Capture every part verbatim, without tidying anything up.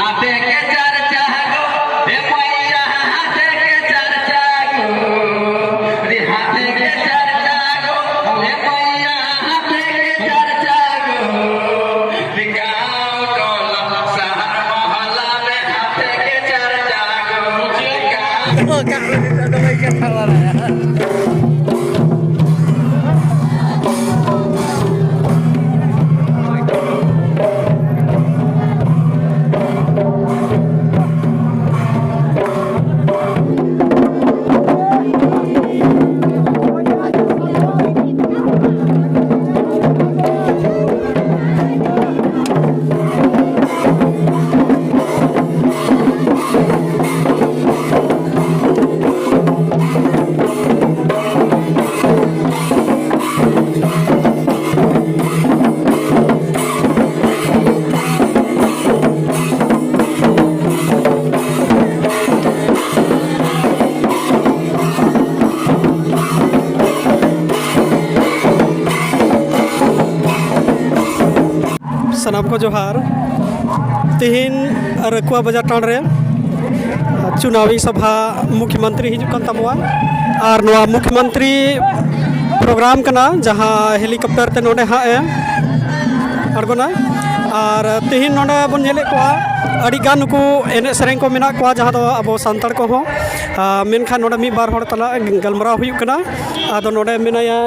हाथे के चर्चा गो, हे मैया, हाथे के चर्चा गो, रे हाथे के चर्चा गो, हे मैया, हाथे के चर्चा गो, रे गाँव टोला शहर मोहल्ला में हाथे के चर्चा गो, रे गाँव ᱥᱟᱱᱟᱢ ᱠᱚ ᱡᱚᱦᱟᱨ᱾ ᱛᱮᱦᱮᱧ ᱨᱟᱹᱠᱩᱣᱟ ᱵᱟᱡᱟᱨ ᱴᱟᱺᱰ ᱨᱮ ᱪᱩᱱᱟᱣᱤ ᱥᱚᱵᱷᱟ ᱢᱩᱠᱷᱭᱚᱢᱚᱱᱛᱨᱤ ᱦᱤᱡᱩᱜ ᱠᱟᱱ ᱛᱟᱵᱚᱣᱟ, ᱟᱨ ᱱᱚᱣᱟ ᱢᱩᱠᱷᱭᱚᱢᱚᱱᱛᱨᱤ ᱯᱨᱳᱜᱨᱟᱢ ᱠᱟᱱᱟ, ᱡᱟᱦᱟᱸ ᱦᱮᱞᱤᱠᱚᱯᱴᱟᱨ ᱛᱮ ᱱᱚᱰᱮ ᱦᱟᱸᱜ ᱮ ᱟᱬᱜᱚᱱᱟ᱾ ᱟᱨ ᱛᱮᱦᱮᱧ ᱱᱚᱰᱮ ᱵᱚᱱ ᱧᱮᱞᱮᱫ ᱠᱚᱣᱟ, ᱟᱹᱰᱤ ᱜᱟᱱ ᱱᱩᱠᱩ ᱮᱱᱮᱡ ᱥᱮᱨᱮᱧ ᱠᱚ ᱢᱮᱱᱟᱜ ᱠᱚᱣᱟ, ᱡᱟᱦᱟᱸ ᱫᱚ ᱟᱵᱚ ᱥᱟᱱᱛᱟᱲ ᱠᱚᱦᱚᱸ, ᱟᱨ ᱢᱮᱱᱠᱷᱟᱱ ᱱᱚᱰᱮ ᱢᱤᱫ ᱵᱟᱨ ᱦᱚᱲ ᱛᱟᱞᱟ ᱜᱟᱞᱢᱟᱨᱟᱣ ᱦᱩᱭᱩᱜ ᱠᱟᱱᱟ᱾ ᱟᱫᱚ ᱱᱚᱰᱮ ᱢᱮᱱᱟᱭᱟ,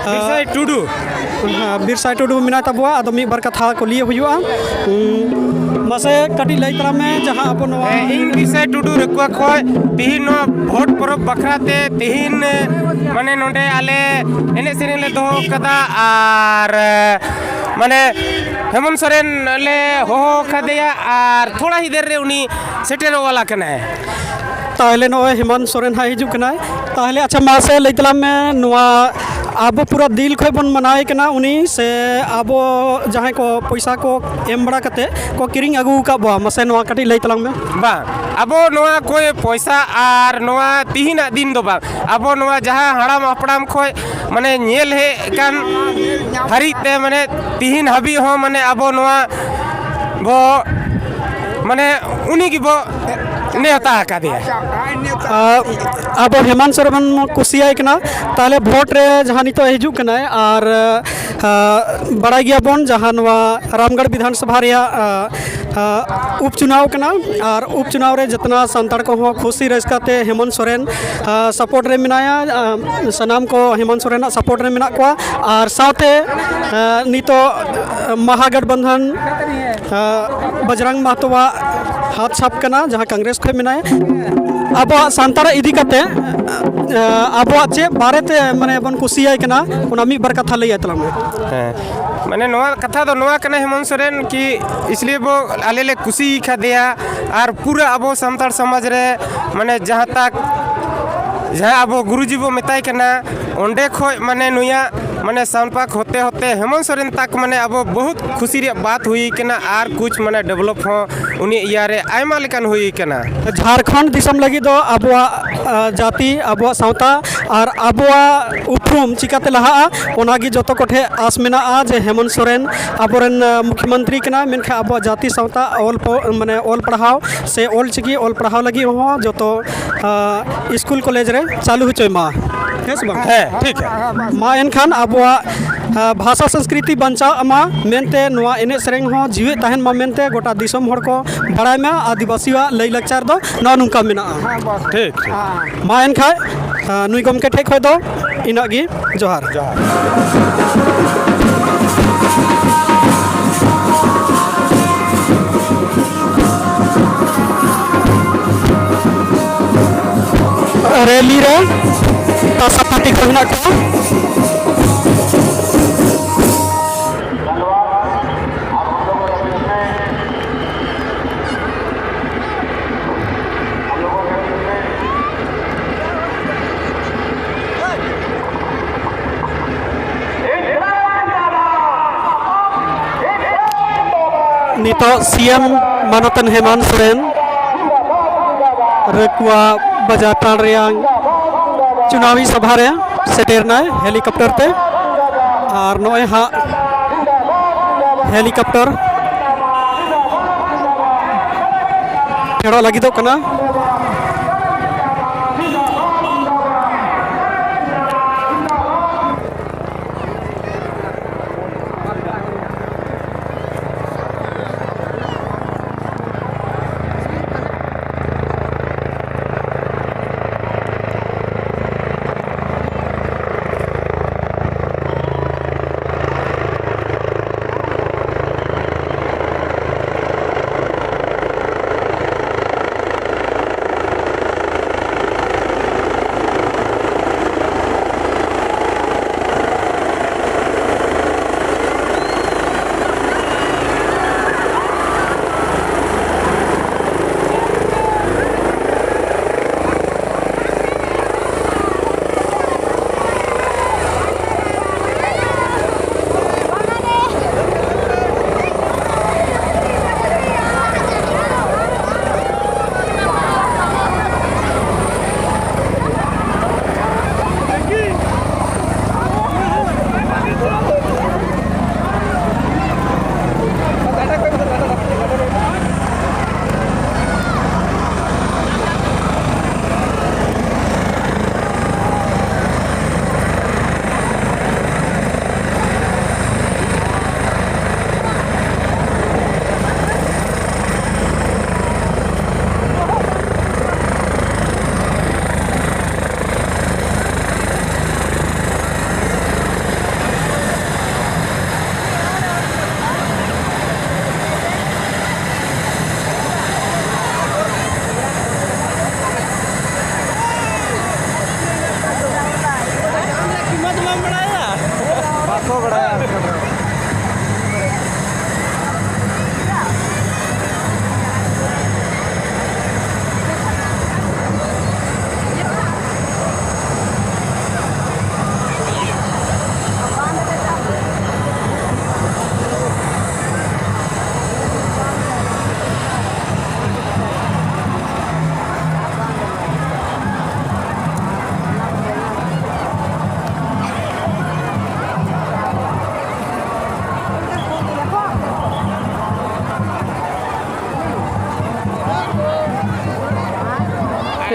ᱟᱨ ᱵᱤᱨᱥᱟᱭ ᱴᱩᱰᱩ᱾ ᱦᱮᱸ, ᱵᱤᱨᱥᱟᱭ ᱴᱩᱰᱩ ᱢᱮᱱᱟᱭ ᱛᱟᱵᱚᱣᱟ, ᱟᱫᱚ ᱢᱤᱫ ᱵᱟᱨ ᱠᱟᱛᱷᱟ ᱠᱩᱞᱤᱭᱮ ᱦᱩᱭᱩᱜᱼᱟ᱾ ᱦᱩᱸ, ᱢᱟᱥᱮ ᱠᱟᱹᱴᱤᱡ ᱞᱟᱹᱭ ᱛᱟᱞᱟᱝ ᱢᱮ, ᱡᱟᱦᱟᱸ ᱟᱵᱚ ᱱᱚᱣᱟ ᱦᱮᱸ, ᱤᱧ ᱵᱤᱨᱥᱟᱭ ᱴᱩᱰᱩ ᱨᱟᱹᱠᱩᱣᱟ ᱠᱷᱚᱡ ᱛᱤᱦᱤᱧ ᱱᱚᱣᱟ ᱵᱷᱳᱴ ᱯᱚᱨᱚᱵᱽ ᱵᱟᱠᱷᱨᱟ ᱛᱮ ᱛᱤᱦᱤᱧ, ᱢᱟᱱᱮ, ᱱᱚᱰᱮ ᱟᱞᱮ ᱮᱱᱮᱡ ᱥᱮᱨᱮᱧ ᱞᱮ ᱫᱚᱦᱚ ᱠᱟᱫᱟ, ᱟᱨ, ᱢᱟᱱᱮ, ᱦᱮᱢᱚᱱᱛ ᱥᱚᱨᱮᱱ ᱞᱮ ᱦᱚᱦᱚ ᱠᱟᱫᱮᱭᱟ, ᱟᱨ ᱛᱷᱚᱲᱟ ᱦᱤᱫᱮᱨ ᱨᱮ ᱩᱱᱤ ᱥᱮᱴᱮᱨᱚᱜ ᱣᱟᱞᱟ ᱠᱟᱱᱟᱭ᱾ ᱛᱟᱦᱞᱮ ᱱᱚᱜᱼᱚᱭ ᱦᱮᱢᱚᱱᱛ ᱥᱚᱨᱮᱱ ᱦᱟᱸᱜ ᱦᱤᱡᱩᱜ ᱠᱟᱱᱟᱭ᱾ ᱛᱟᱦᱞᱮ ᱟᱪᱪᱷᱟ, ᱢᱟᱥᱮ ᱞᱟᱹᱭ ᱛᱟᱞᱟᱝ ᱢᱮ, ᱱᱚᱣᱟ ᱟᱵᱚ ᱯᱩᱨᱟᱹ ᱫᱤᱞ ᱠᱷᱚᱡ ᱵᱚᱱ ᱢᱟᱱᱟᱣᱮ ᱠᱟᱱᱟ ᱩᱱᱤ, ᱥᱮ ᱟᱵᱚ ᱡᱟᱦᱟᱸᱭ ᱠᱚ ᱯᱚᱭᱥᱟ ᱠᱚ ᱮᱢ ᱵᱟᱲᱟ ᱠᱟᱛᱮ ᱠᱚ ᱠᱤᱨᱤᱧ ᱟᱹᱜᱩ ᱟᱠᱟᱫ ᱵᱚᱣᱟ? ᱢᱟᱥᱮ ᱱᱚᱣᱟ ᱠᱟᱹᱴᱤᱡ ᱞᱟᱹᱭ ᱛᱟᱞᱟᱝ ᱢᱮ᱾ ᱵᱟᱝ, ᱟᱵᱚ ᱱᱚᱣᱟ ᱠᱚᱭ ᱯᱚᱭᱥᱟ ᱟᱨ ᱱᱚᱣᱟ ᱛᱤᱦᱤᱧᱟᱜ ᱫᱤᱱ ᱫᱚ ᱵᱟᱝ, ᱟᱵᱚ ᱱᱚᱣᱟ ᱡᱟᱦᱟᱸ ᱦᱟᱲᱟᱢ ᱦᱟᱯᱲᱟᱢ ᱠᱷᱚᱡ, ᱢᱟᱱᱮ, ᱧᱮᱞ ᱦᱮᱡ ᱠᱟᱱ ᱦᱟᱹᱨᱤᱡ ᱛᱮ, ᱢᱟᱱᱮ, ᱛᱤᱦᱤᱧ ᱦᱟᱹᱵᱤᱡ ᱦᱚᱸ, ᱢᱟᱱᱮ, ᱟᱵᱚ ᱱᱚᱣᱟ ᱵᱚ ᱢᱟᱱᱮ ᱩᱱᱤ ᱜᱮᱵᱚ ᱱᱮᱣᱛᱟ ᱟᱠᱟᱫᱮᱭᱟ᱾ ᱟᱵᱚ ᱦᱮᱢᱟᱱᱛ ᱥᱚᱨᱮᱱ ᱵᱚᱱ ᱠᱩᱥᱤᱭᱟᱭ ᱠᱟᱱᱟ, ᱛᱟᱦᱚᱞᱮ ᱵᱷᱳᱴ ᱨᱮ ᱡᱟᱦᱟᱸ ᱱᱤᱛᱚᱜ ᱦᱤᱡᱩᱜ ᱠᱟᱱᱟᱭ ᱟᱨ ᱵᱟᱲᱟᱭ ᱜᱮᱭᱟᱵᱚᱱ ᱡᱟᱦᱟᱸ ᱱᱚᱣᱟ ᱨᱟᱢᱜᱚᱲ ᱵᱤᱫᱷᱟᱱ ᱥᱚᱵᱷᱟ ᱨᱮᱭᱟᱜ ᱩᱯᱪᱩᱱᱟᱣ ᱠᱟᱱᱟ᱾ ᱟᱨ ᱩᱯᱪᱩᱱᱟᱣ ᱨᱮ ᱡᱚᱛᱚᱱᱟ ᱥᱟᱱᱛᱟᱲ ᱠᱚᱦᱚᱸ ᱠᱷᱩᱥᱤ ᱨᱟᱹᱥᱠᱟᱹ ᱛᱮ ᱦᱮᱢᱚᱱᱛ ᱥᱚᱨᱮᱱ ᱥᱟᱯᱳᱨᱴ ᱨᱮ ᱢᱮᱱᱟᱭᱟ᱾ ᱥᱟᱱᱟᱢ ᱠᱚ ᱦᱮᱢᱚᱱᱛ ᱥᱚᱨᱮᱱᱟᱜ ᱥᱟᱯᱳᱨᱴ ᱨᱮ ᱢᱮᱱᱟᱜ ᱠᱚᱣᱟ᱾ ᱟᱨ ᱥᱟᱶᱛᱮ ᱱᱤᱛᱚᱜ ᱢᱟᱦᱟᱜᱟᱴᱵᱚᱱᱫᱷᱚᱱ ᱵᱟᱡᱽᱨᱟᱝ ᱢᱟᱦᱛᱚᱣᱟᱜ ᱦᱟᱛ ᱥᱟᱵ ᱠᱟᱱᱟ, ᱡᱟᱦᱟᱸ ᱠᱚᱝᱜᱨᱮᱥ ᱠᱷᱚᱱ ᱢᱮᱱᱟᱭᱟ᱾ ᱟᱵᱚᱣᱟᱜ ᱥᱟᱱᱛᱟᱲ ᱤᱫᱤ ᱠᱟᱛᱮ ᱟᱵᱚᱣᱟᱜ ᱪᱮᱫ ᱵᱟᱨᱮᱛᱮ ᱢᱟᱱᱮ ᱵᱚᱱ ᱠᱩᱥᱤᱭᱟᱭ ᱠᱟᱱᱟ, ᱚᱱᱟ ᱢᱤᱫ ᱵᱟᱨ ᱠᱟᱛᱷᱟ ᱞᱟᱹᱭ ᱟᱭ ᱛᱟᱞᱟᱝ ᱢᱮ᱾ ᱦᱮᱸ, ᱢᱟᱱᱮ ᱱᱚᱣᱟ ᱠᱟᱛᱷᱟ ᱫᱚ ᱱᱚᱣᱟ ᱠᱟᱱᱟ ᱦᱮᱢᱚᱱᱛ ᱥᱚᱨᱮᱱ ᱠᱤ ᱤᱥᱞᱤᱭᱮ ᱵᱚ ᱟᱞᱮ ᱞᱮ ᱠᱩᱥᱤ ᱠᱟᱫᱮᱭᱟ᱾ ᱟᱨ ᱯᱩᱨᱟᱹ ᱟᱵᱚ ᱥᱟᱱᱛᱟᱲ ᱥᱚᱢᱟᱡᱽ ᱨᱮ ᱢᱟᱱᱮ ᱡᱟᱦᱟᱸ ᱛᱟᱠ ᱡᱟᱦᱟᱸ ᱟᱵᱚ ᱜᱩᱨᱩᱡᱤ ᱵᱚ ᱢᱮᱛᱟᱭ ᱠᱟᱱᱟ, ᱚᱸᱰᱮ ᱠᱷᱚᱡ ᱢᱟᱱᱮ ᱱᱩᱭᱟᱜ ᱢᱟᱱᱮ ᱥᱟᱱᱯᱟᱠ ᱦᱚᱛᱮ ᱦᱚᱛᱮ ᱦᱮᱢᱚᱱᱛ ᱥᱚᱨᱮᱱ ᱛᱟᱠ ᱢᱟᱱᱮ ᱟᱵᱚ ᱵᱚᱦᱩᱛ ᱠᱷᱩᱥᱤ ᱨᱮᱭᱟᱜ ᱵᱟᱛ ᱦᱩᱭ ᱠᱟᱱᱟ᱾ ᱟᱨ ᱠᱩᱪ ᱢᱟᱱᱮ ᱰᱮᱵᱷᱞᱚᱯ ᱦᱚᱸ ᱩᱱᱤ ᱤᱭᱟᱹ ᱨᱮ ᱟᱭᱢᱟ ᱞᱮᱠᱟᱱ ᱦᱩᱭ ᱠᱟᱱᱟ᱾ ᱡᱷᱟᱲᱠᱷᱚᱸᱰ ᱫᱤᱥᱚᱢ ᱞᱟᱹᱜᱤᱫ ᱫᱚ ᱟᱵᱚᱣᱟᱜ ᱡᱟᱹᱛᱤ, ᱟᱵᱚᱣᱟᱜ ᱥᱟᱶᱛᱟ ᱟᱨ ᱟᱵᱚᱣᱟᱜ ᱩᱯᱨᱩᱢ ᱪᱤᱠᱟᱛᱮ ᱞᱟᱦᱟᱜᱼᱟ, ᱚᱱᱟᱜᱮ ᱡᱚᱛᱚ ᱠᱚᱴᱷᱮᱱ ᱟᱥ ᱢᱮᱱᱟᱜᱼᱟ ᱡᱮ ᱦᱮᱢᱚᱱᱛ ᱥᱚᱨᱮᱱ ᱟᱵᱚᱨᱮᱱ ᱢᱩᱠᱷᱭᱚᱢᱚᱱᱛᱨᱤ ᱠᱟᱱᱟᱭ, ᱢᱮᱱᱠᱷᱟᱱ ᱟᱵᱚᱣᱟᱜ ᱡᱟᱹᱛᱤ ᱥᱟᱶᱛᱟ ᱚᱞ ᱯᱚ- ᱢᱟᱱᱮ ᱚᱞ ᱯᱟᱲᱦᱟᱣ ᱥᱮ ᱚᱞ ᱪᱤᱠᱤ ᱚᱞ ᱯᱟᱲᱦᱟᱣ ᱞᱟᱹᱜᱤᱫ ᱦᱚᱸ ᱡᱚᱛᱚ ᱥᱠᱩᱞ ᱠᱚᱞᱮᱡᱽ ᱨᱮ ᱪᱟᱹᱞᱩ ᱦᱚᱪᱚᱭ ᱢᱟ᱾ ᱦᱮᱸ ᱥᱮ ᱵᱟᱝ? ᱦᱮᱸ, ᱴᱷᱤᱠ ᱜᱮᱭᱟ᱾ ᱢᱟ ᱮᱱᱠᱷᱟᱱ ᱟᱵᱚᱣᱟᱜ ᱵᱷᱟᱥᱟ ᱥᱚᱝᱥᱠᱨᱤᱛᱤ ᱵᱟᱧᱪᱟᱜ ᱢᱟ ᱢᱮᱱᱛᱮ, ᱱᱚᱣᱟ ᱮᱱᱮᱡ ᱥᱮᱨᱮᱧ ᱦᱚᱸ ᱡᱤᱣᱮᱫ ᱛᱟᱦᱮᱱ ᱢᱟ ᱢᱮᱱᱛᱮ, ᱜᱚᱴᱟ ᱫᱤᱥᱚᱢ ᱦᱚᱲ ᱠᱚ ᱵᱟᱲᱟᱭ ᱢᱟ ᱟᱹᱫᱤᱵᱟᱹᱥᱤᱭᱟᱜ ᱞᱟᱹᱭᱼᱞᱟᱠᱪᱟᱨ ᱫᱚ ᱱᱚᱜᱼᱚ ᱱᱚᱝᱠᱟ ᱢᱮᱱᱟᱜᱼᱟ᱾ ᱴᱷᱤᱠ, ᱴᱷᱤᱠ᱾ ᱢᱟ ᱮᱱᱠᱷᱟᱱ ᱱᱩᱭ ᱜᱚᱢᱠᱮ ᱴᱷᱮᱱ ᱠᱷᱚᱱ ᱫᱚ ᱤᱱᱟᱹᱜ ᱜᱮ᱾ ᱡᱚᱦᱟᱨ᱾ ᱡᱚᱦᱟᱨ᱾ ᱨᱮᱞᱤ ᱨᱮ ᱛᱟᱥᱟ ᱯᱟᱹᱴᱤ ᱠᱚ ᱢᱮᱱᱟᱜ ᱠᱚᱣᱟ᱾ ᱱᱤᱛᱚᱜ ᱥᱤ ᱮᱢ ᱢᱟᱱᱚᱛᱟᱱ ᱦᱮᱢᱟᱱᱛ ᱥᱚᱨᱮᱱ ᱨᱟᱹᱠᱩᱣᱟ ᱵᱟᱡᱟᱨ ᱴᱟᱺᱰ ᱨᱮᱭᱟᱝ ᱪᱩᱱᱟᱣᱤ ᱥᱚᱵᱷᱟ ᱨᱮ ᱥᱮᱴᱮᱨ ᱱᱟᱭ ᱦᱮᱞᱤᱠᱚᱯᱴᱟᱨ ᱛᱮ᱾ ᱟᱨ ᱱᱚᱜᱼᱚᱭ ᱦᱟᱸᱜ ᱦᱮᱞᱤᱠᱚᱯᱴᱟᱨ ᱯᱷᱮᱰᱚᱜ ᱞᱟᱹᱜᱤᱫᱚᱜ ᱠᱟᱱᱟ᱾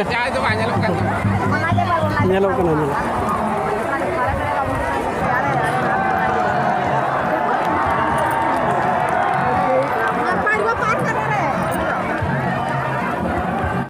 ᱡᱟᱦᱟᱸᱭ ᱫᱚ ᱵᱟᱝ ᱧᱮᱞᱚᱜ ᱠᱟᱱ ᱛᱟᱢᱟ᱾ ᱧᱮᱞᱚᱜ ᱠᱟᱱᱟ, ᱧᱮᱞᱚᱜ ᱠᱟᱱᱟ᱾